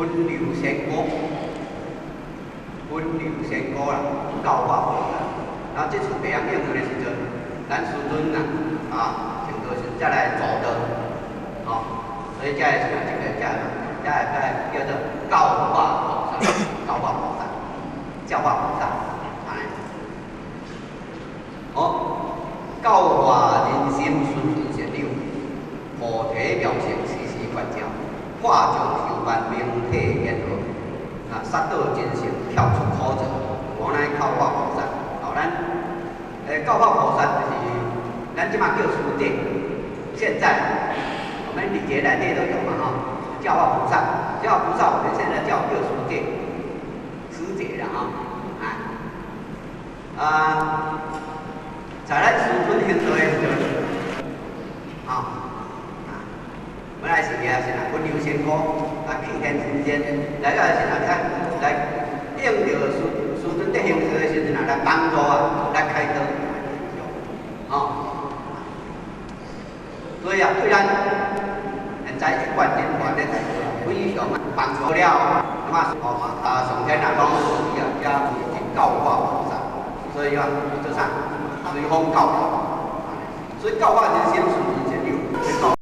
雲流仙姑，雲流仙姑啦，教化菩薩。然後這次袂曉應用的時陣，咱師尊啊，啊，成道時才來助道，吼，所以這個是這個這這個叫做教化菩薩，教化菩薩，教化菩薩，按呢。好，教化人心，循循善誘，菩提妙性，時時觀照，化眾修萬明體現合，啊，殺道真性跳出苦澤，無奈教化菩薩。哦，咱教化菩薩就是咱這馬叫師姐，現在我們禮節內底都有嘛，吼，教化菩薩，教化菩薩，我們現在叫叫師姐，師姐啦，吼，啊，啊，在咱師尊行道的時陣，吼，啊，本來是也是啦，雲流仙姑啊，去天人間來到時啊，來應著師尊佇行道的時陣啊，來幫助啊，來開導，吼，所以啊，對咱現在一貫人員的態度非常幫助了，那麼哦啊，上天啊講伊啊，遮是教化菩薩，所以啊，做啥隨風教化，所以教化人心，循循善誘。